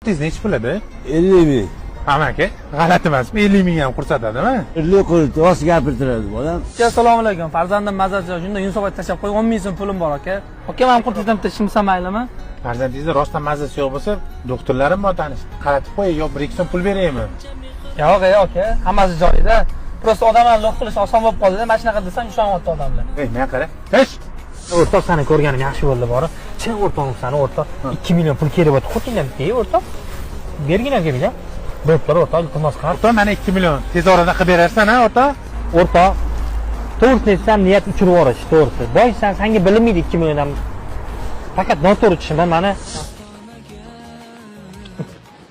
Tez nechi pul edi? 50 ming. Amaki, g'alati emasmi? 50 ming ham ko'rsatadimi? Irlik qurib, rost gapirtiradi bolam. Aka, assalomu alaykum. Farzandim mazasi yo'q. Shunda Yunusobod tashlab qo'y, 10 ming so'm pulim bor aka. Aka, men qurtizdan bitta shimsam maylimi? Farzandingizda rostdan mazasi yo'q bo'lsa, doktorlarim bor tanish. Qaratib qo'y, yo 1-2 so'm pul beraymi? Yo'q, ey aka, hammasi joyida. Просто odamlarni lo'q qilish oson bo'lib qoldi-da. Mana shunaqa desam ishonyapti odamlar. Ey, men qara. Hesh! O'rtoq, seni ko'rganim yaxshi bo'ldi borib. Chin o'rtog'im sani o'rtoq. 2 million pul kerak bo'ldi. Xotindan bitta o'rtoq. Bergin aka bilan. Bo'pti o'rtoq, iltimos qilib. O'rtoq, mana 2 million. Tez orada qilib berarsan, ha, o'rtoq? O'rtoq, to'g'risini aytsam, niyat uchirib yuborish, to'g'risi. Boysan, senga bilinmaydi 2 million ham. Faqat noto'g'ri tushunma mani.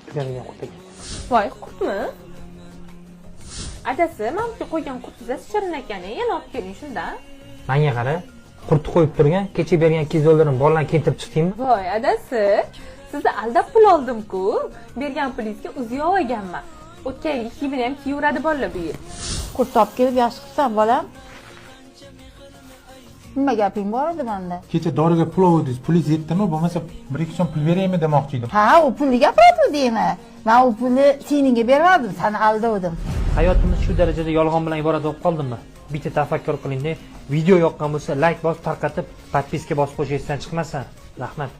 Tugadigan qurt ekan. Voy, qurtmi? Adasi, mana bu qo'ygan qurtingiz shirin ekan, yana olib keling shundan. Menga qara, qurtni qo'yib turgan, kecha bergan 200 dollarimni bolalarni keltirib chiqdingmi? Voy, adasi, sizni aldab pul oldim-ku. Bergan pulingizga uzi olganman. O'tgan yilgi kiyimini ham kiyaveradi bolalar bu yil. Qurt olib kelib yaxshi qilibsan, bolam. Nima gaping bor edi manda? Kecha doriga pul oldingiz, pulingiz yetdimi? Bo'lmasa 1-2 so'm pul beraymi demoqchi edim. Ha, u pulni gapiratuvdingmi? Men u pulni seningga bermadim, seni aldovdim. Hayotimiz shu darajada yolg'on bilan iborat bo'lib qoldimi? Bitta tafakkur qilingda, video yoqqan bo'lsa, like bosib, tarqatib, подписка bosib qo'yish esdan chiqmasin. Rahmat.